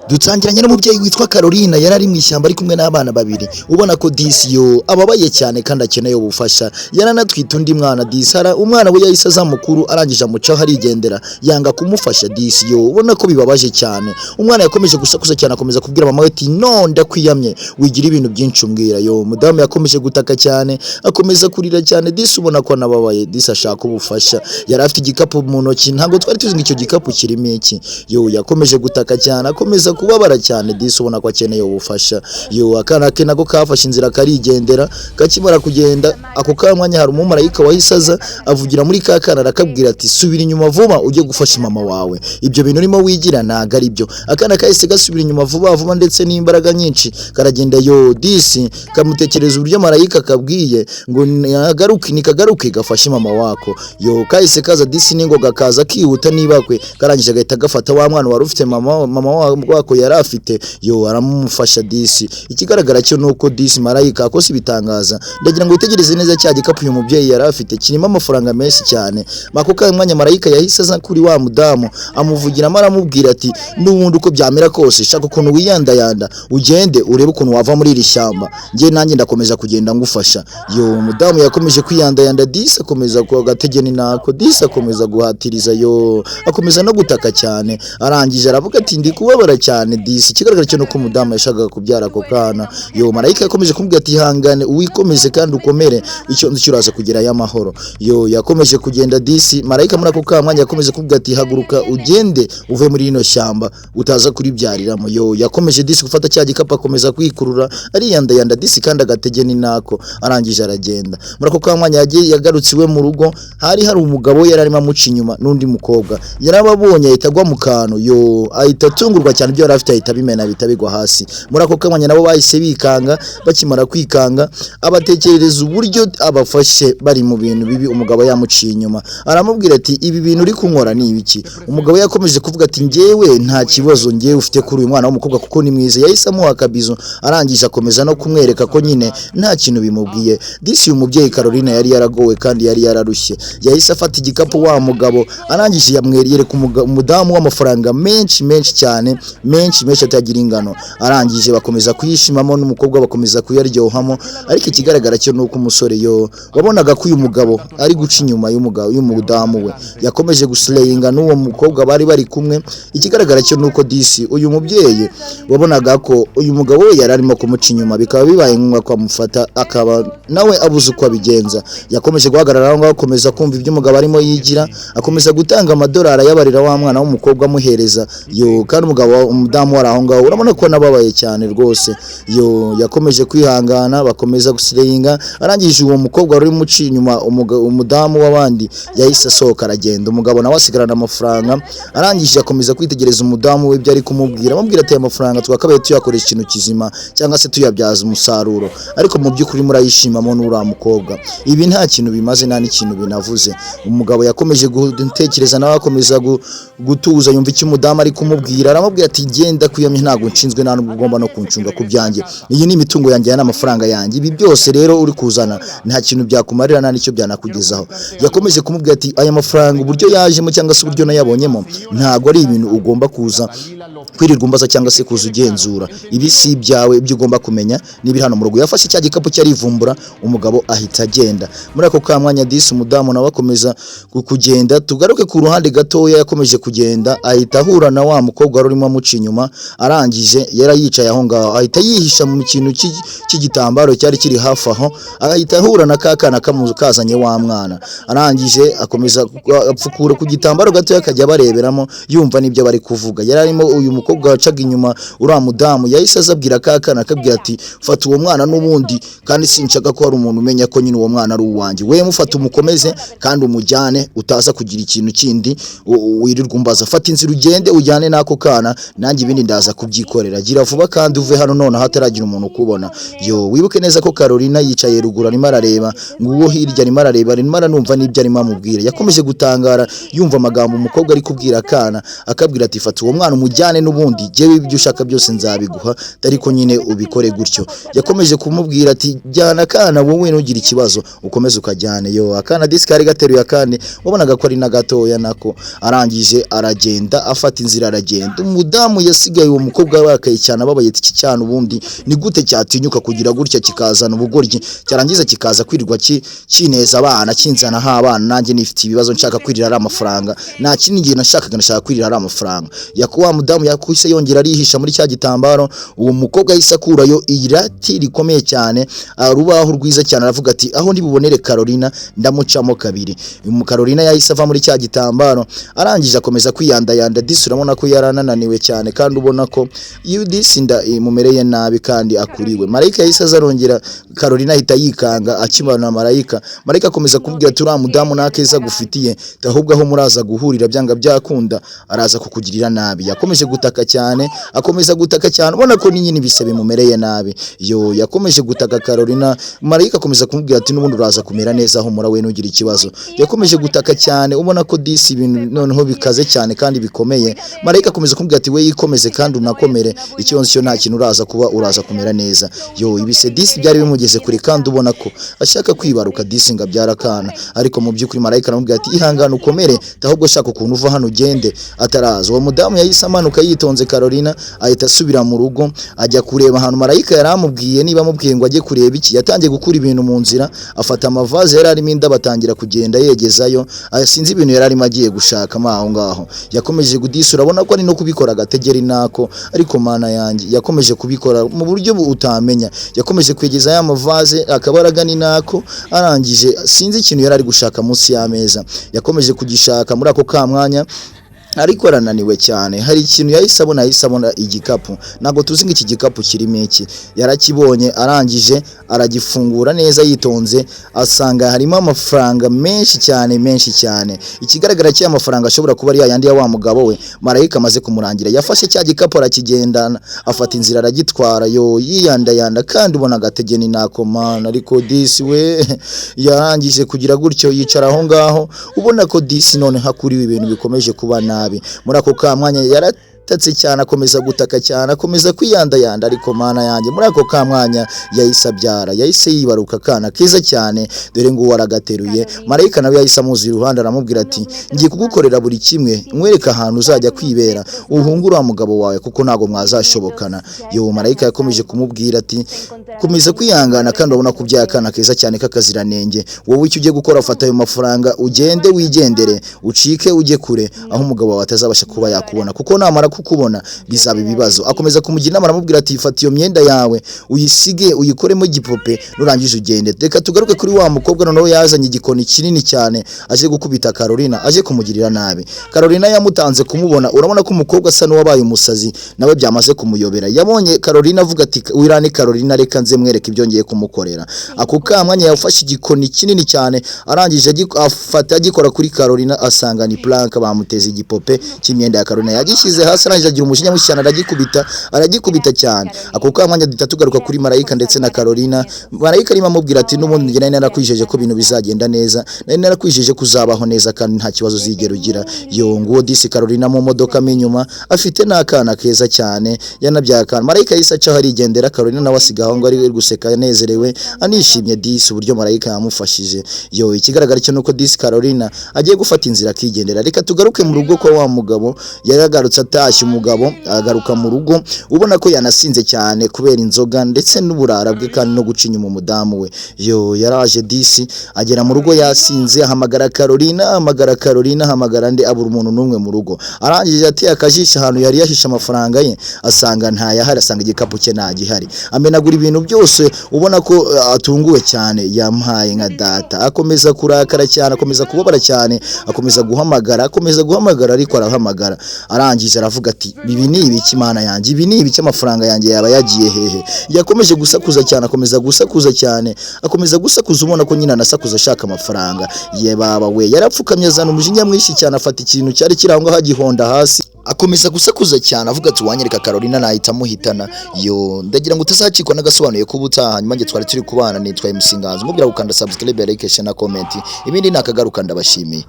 Dutangiranye n'umubyeyi witwa Caroline. Yari ari mu ishyamba ari kumwe n'abana babiri. Ubona ko disi yo ababaye cyane kandi akeneye ubufasha. Yaranatwite undi mwana disi. Hara umwana we yahise aza mukuru, arangije amucaho arigendera, yanga kumufasha. Disi yo ubona ko bibabaje cyane. Umwana yakomeje gusakuza cyane, akomeza kubwira mama we ati: "No, ndakwiyamye, wigira ibintu byinshi umbwira." Yo, mudamu yakomeje gutaka cyane, akomeza kurira cyane. Disi ubona ko anababaye, disi ashaka ubufasha. Yari afite igikapu mu ntoki, ntabwo twari tuzi ngo icyo gikapu kirimo iki. Yo, yakomeje gutaka cyane, akomeza kubabara cyane. Disi ubona ko akeneye ubufasha. Yo, akana ke nako kafashe inzira karigendera. Kakimara kugenda, ako kamwanya hari umumarayika wahise aza avugira muri ka kana, arakabwira ati: "Subira inyuma vuba ujye gufasha mama wawe, ibyo bintu urimo wigira ntago ari byo." Akana kahise gasubira inyuma vuba vuba ndetse n'imbaraga nyinshi, karagenda. Yo, disi kamutekereza uburyo marayika kabwiye ngo nagaruke, nikagaruke gafashe mama wako. Yo, kahise kaza disi n'ingoga, kaza kihuta nibakwe, karangije agahita gafata wa mwana wari ufite mama wako yari afite. Yo, aramufasha disi. Ikigaragara cyo nuko disi marayika akoze ibitangaza. Ndagira ngo witegereze neza cya gikapu uyu mubyeyi yari afite, kirimo amafaranga menshi cyane. Mako ka mwanya marayika yahise aza kuri wa mudamu, amuvugiramo, aramubwira ati: "N'ubundi uko byamera kose, shaka ukuntu wiyandayanda ugende urebe ukuntu wava muri iri shyamba, njye nanjye ndakomeza kugenda ngufasha." Yo, umudamu yakomeje kwiyandayanda disi, akomeza ku gategeni nako disi, akomeza guhatiriza. Yo, akomeza no gutaka cyane, arangije aravuga ati: "Ndi kubabara cyane." Disi ikigaragara cyo nuko umudamu yashakaga kubyara ako kana. Yo, marayika yakomeje kumubwira ati: "Ihangane, uwikomeze kandi ukomere, icyo nzi cyo uraza kugerayo amahoro." Yo, yakomeje kugenda disi. Marayika muri ako kamwanya yakomeje kumubwira ati: "Haguruka ugende uve muri rino shyamba utaza kuribyariramo." Yo, yakomeje disi gufata cya gikapu, akomeza kwikurura, ariyandayanda disi kandi agatege ni nako, arangije aragenda. Muri ako kamwanya yagiye yagarutse iwe mu rugo, hari umugabo yari arimo amuca inyuma n'undi mukobwa. Yarababonye ahita agwa mu kantu. Yo, ahita atungurwa cyane, ibyo yari afite ahita abimena, bihita bigwa hasi. Muri ako kamwanya nabo bahise bikanga. Bakimara kwikanga, abatekerereza uburyo abafashe bari mu bintu bibi, umugabo yamuciye inyuma. Aramubwira ati: "Ibi bintu uri kunkora ni ibiki?" Umugabo yakomeje kuvuga ati: "Njyewe nta kibazo njyewe ufite kuri uyu mwana w'umukobwa kuko ni mwiza." Yahise amuha akabizo, arangije akomeza no kumwereka ko nyine nta kintu bimubwiye. Disi uyu mubyeyi Caroline yari yaragowe kandi yari yararushye. Yahise afata igikapu wa mugabo, arangije yereka umudamu w'amafaranga menshi menshi cyane, menshi menshi atagira ingano. Arangije bakomeza kuyishimamo n'umukobwa, bakomeza kuyaryohamo. Ariko ikigaragara cyo ni uko umusore, yo, wabonaga ko uyu mugabo ari guca inyuma y'umugabo y'umudamu we. Yakomeje guslayinga n'uwo mukobwa bari bari kumwe. Ikigaragara cyo ni uko disi uyu mubyeyi wabonaga ko uyu mugabo we yari arimo kumuca inyuma, bikaba bibaye ngombwa ko amufata, akaba nawe abuze uko abigenza. Yakomeje guhagarara aho ngaho, akomeza kumva ibyo umugabo arimo yigira, akomeza gutanga amadolari ayabarira wa mwana w'umukobwa amuhereza. Yo, kandi umugabo umudamu wari aho ngaho urabona ko nababaye cyane rwose. Yo, yakomeje kwihangana, bakomeza guslayinga. Arangije uwo mukobwa wari umuciye inyuma umudamu w'abandi yahise asohoka aragenda, umugabo nawe asigarana amafaranga. Arangije akomeza kwitegereza umudamu we ibyo ari kumubwira, amubwira ati: "Aya mafaranga twakabaye tuyakoresha ikintu kizima cyangwa se tuyabyaza umusaruro, ariko mu by'ukuri murayishimamo n'uriya mukobwa, ibi nta kintu bimaze, nta n'ikintu binavuze." Umugabo yakomeje gutekereza nawe, akomeza gutuza, yumva icyo umudamu ari kumubwira. Aramubwira ati: "Genda kwiyamye, ntabwo nshinzwe, nta nubwo ugomba no kuncunga ku byanjye. Iyi ni imitungo yanjye, aya ni amafaranga yanjye. Ibi byose rero uri kuzana nta kintu byakumarira, nta n'icyo byanakugezaho." Yakomeje kumubwira ati: "Aya mafaranga uburyo yajemo cyangwa se uburyo nayabonyemo ntabwo ari ibintu ugomba kuza kwirirwa umbaza cyangwa se kuza ugenzura. Ibi si ibyawe, ibyo ugomba kumenya n'ibiri hano mu rugo." Yafashe cya gikapu cyarivumbura, umugabo ahita agenda. Muri ako kamwanya disi umudamu nawe akomeza kugenda. Tugaruke ku ruhande gatoya, yakomeje kugenda ahita ahura na wa mukobwa wari urimo amuca inyuma. Arangije yari yicaye aho ngaho, ahita yihisha mu kintu cy'igitambaro cyari kiri hafi aho, ahita ahura na ka kana kazanye wa mwana. Arangije akomeza apfukura ku gitambaro gatoya, akajya bareberamo, yumva n'ibyo bari kuvuga. Yari arimo uyu mukobwa wacaga inyuma uriya mudamu yahise aza abwira ka kana, akabwira ati: "Fata uwo mwana n'ubundi, kandi sinshaka ko hari umuntu umenya ko nyine uwo mwana ari uwanjye. We mufata umukomeze kandi umujyane, utaza kugira ikintu kindi wirirwa umbaza. Fata inzira ugende ujyane n'ako kana, nanjye ibindi ndaza kubyikorera. Gira vuba kandi uve hano nonaha hataragira umuntu ukubona." Yo, wibuke neza ko Carolina yicaye ruguru arimo arareba, nguwo hirya arimo arareba, arimo aranumva n'ibyo arimo amubwira. Yakomeje gutangara yumva amagambo umukobwa ari kubwira akana, akabwira ati: "Fata uwo mwana umujyane n'ubundi, jyewe ibyo ushaka byose nzabiguha, ariko nyine ubikore gutyo." Yakomeje kumubwira ati: "Jyana akana wowe, ntugire ikibazo, ukomeze ukajyane." Yo, akana disi kari gateruye akandi, wabonaga ko ari na gatoya nako. Arangije aragenda, afata inzira aragenda. Umudamu yasigaye uwo mukobwa yarakaye cyane, ababaye, ati: "Iki cyane ubundi ni gute cyatinyuka kugira gutya, kikazana ubugoryi, cyarangiza kikaza kwirirwa kineza abana, kinzanaho abana? Nanjye nifite ibibazo, nshaka kwirira ari amafaranga. Nta kindi gihe nashakaga, nashaka kwirira ari amafaranga." Yakuwa mudamu yakuse yongera arihisha muri cya gitambaro. Uwo mukobwa yahise akurayo irati rikomeye cyane, urubaho rwiza cyane, aravuga ati: "Aho ndibubonere Carolina ndamucamo kabiri." Uyu Carolina yahise ava muri cya gitambaro, arangije akomeza kwiyandayanda. Disi urabona ko yaranananiwe cyane, kandi ubona ko iyo disi inda imumereye nabi kandi akuriwe. Marayika yahise aza arongera, Carolina ahita yikanga akibona marayika. Marayika akomeza kumubwira ati: "Uriya mudamu nta keza agufitiye, ahubwo aho muraza guhurira byanga byakunda araza kukugirira nabi." Yakomeje gutaka cyane, akomeza gutaka cyane, ubona ko ni nyine ibise bimumereye nabi. Yo, yakomeje gutaka Carolina. Marayika akomeza kumubwira ati: "N'ubundi uraza kumera neza, humura we, ntugire ikibazo." Yakomeje gutaka cyane, ubona ko disi ibintu noneho bikaze cyane kandi bikomeye. Marayika akomeza kumubwira ati: "We yikomeze kandi unakomere, ikibazo cyo nta kintu uraza kuba, uraza kumera neza." Yo, ibise disi byari bimugeze kure, kandi ubona ko ashaka kwibaruka disi ngo abyara akana. Ariko mu by'ukuri marayika aramubwira ati: "Ihangane, ukomere, ahubwo shaka ukuntu uva hano ugende ataraza." Uwo mudamu yahise amanuka yitonze, Carolina ahita asubira mu rugo, ajya kureba ahantu marayika yari amubwiye, niba amubwiye ngo ajye kureba iki. Yatangiye gukura ibintu mu nzira, afata amavaze yari arimo indabo, atangira kugenda yegezayo. Sinzi ibintu yari arimo agiye gushakamo aho ngaho. Yakomeje gudisa, urabona ko ari no kubikora agategera inako, ariko Mana yanjye, yakomeje kubikora mu buryo utamenya. Yakomeje kwegeza ya mavaze akabaraga n'inako, arangije sinzi ikintu yari ari gushaka munsi y'ameza. Yakomeje kugishaka muri ako kamwanya, ariko arananiwe cyane. Hari ikintu yahise abona, yahise abona igikapu. Ntabwo tuzi ngo iki gikapu kirimo iki. Yarakibonye, arangije aragifungura neza yitonze, asanga harimo amafaranga menshi cyane, menshi cyane. Ikigaragara cy'aya mafaranga ashobora kuba ari yayandi ya wa mugabo we marayika amaze kumurangira. Yafashe cya gikapu arakigendana, afata inzira aragitwara, yo yiyandayanda, kandi ubona agatege ni nako mana. Ariko disi we yarangije kugira gutyo yicara aho ngaho, ubona ko disi none hakuriwe ibintu bikomeje kuba nabi. Muri ako kamwanya yaratatse cyane, akomeza gutaka cyane, akomeza kwiyandayanda, ariko Mana yanjye, muri ako kamwanya yahise abyara, yahise yibaruka akana keza cyane. Dore ngo uwo aragateruye. Marayika nawe yahise amuza iruhande, aramubwira ati: "Ngiye kugukorera buri kimwe, nkwereka ahantu uzajya kwibera, uhunge uriya mugabo wawe kuko ntabwo mwazashobokana." Yo, marayika yakomeje kumubwira ati: "Komeza kwihangana, kandi urabona ko ubyaye akana keza cyane k'akaziranenge. Wowe icyo ugiye gukora, fata ayo mafaranga ugende, wigendere, ucike ujye kure aho umugabo wawe atazabasha kuba yakubona, kuko namara kukubona bizaba ibibazo." Akomeza kumugira inama, aramubwira ati: "Fata iyo myenda yawe uyisige, uyikoremo igipupe, nurangiza ugende." Reka tugaruke kuri wa mukobwa. Noneho yazanye igikoni kinini cyane, aje gukubita Carolina, aje kumugirira nabi. Carolina yamutanze kumubona. Urabona ko umukobwa asa n'uwabaye umusazi, nawe byamaze kumuyobera. Yabonye Carolina avuga ati: "Wira ni Carolina, reka nze mwereke ibyo ngiye kumukorera." Ako kamwanya yafashe igikoni kinini cyane, arangije afata agikora kuri Carolina, asanga ni prank, bamuteze igipope cy'imyenda ya Carolina. Yagishyize hasi, arangije agira umujinya mwinshi cyane, aragikubita, aragikubita cyane. Ako kamwanya duhita tugaruka kuri marayika ndetse na Carolina. Marayika arimo amubwira ati: "N'ubundi njye nari narakwijeje ko ibintu bizagenda neza, nari narakwijeje ko uzabaho neza kandi nta kibazo uzigera ugira." Yo, nguwo disi Carolina mu modoka mo inyuma, afite n'akana keza cyane, yanabyaye akana. Marayika yahise acaho arigendera. Carolina nawe asiga aho ngo ari guseka, anezerewe, anishimye disi uburyo marayika yamufashije. Yo, ikigaragara cyo nuko disi Carolina agiye gufata inzira akigendera. Reka tugaruke mu rugo kwa wa mugabo. Yaragarutse atashye, umugabo agaruka mu rugo, ubona ko yanasinze cyane kubera inzoga ndetse n'uburara bwe kandi no guca inyuma umudamu we. Yo, yaraje disi agera mu rugo yasinze, ahamagara Carolina, ahamagara Carolina, ahamagara nde, abura umuntu n'umwe mu rugo. Arangije ateye akajisho ahantu yari yahishe amafaranga ye, asanga ntayahari, asanga igikapu cye ntagihari. Amenagura ibintu byose, ubona ko atunguwe cyane. Yampaye nka data, akomeza kurakara cyane, akomeza kubabara cyane, akomeza guhamagara, akomeza guhamagara, ariko arahamagara, arangije aravuga ati: "Ibi ni ibiki, Mana yanjye? Ibi ni ibiki? Amafaranga yanjye yaba yagiye hehe?" Yakomeje gusakuza cyane, akomeza gusakuza cyane, akomeza gusakuza, ubona ko nyine anasakuza ashaka amafaranga ye. Baba we, yarapfukamye, azana umujinya mwinshi cyane, afata ikintu cyari kiri aho ngaho agihonda hasi, akomeza gusakuza cyane, avuga ati: "Wanyereka Carolina nahita muhitana." Yo, ndagira ngo utazacikwa n'agasobanuye k'ubutaha. Hanyuma njye twari turi kubana nitwa MC Nganzo, mubwira gukanda subscribe, like, share na comment. Ibindi nakagaruka. Ndabashimiye.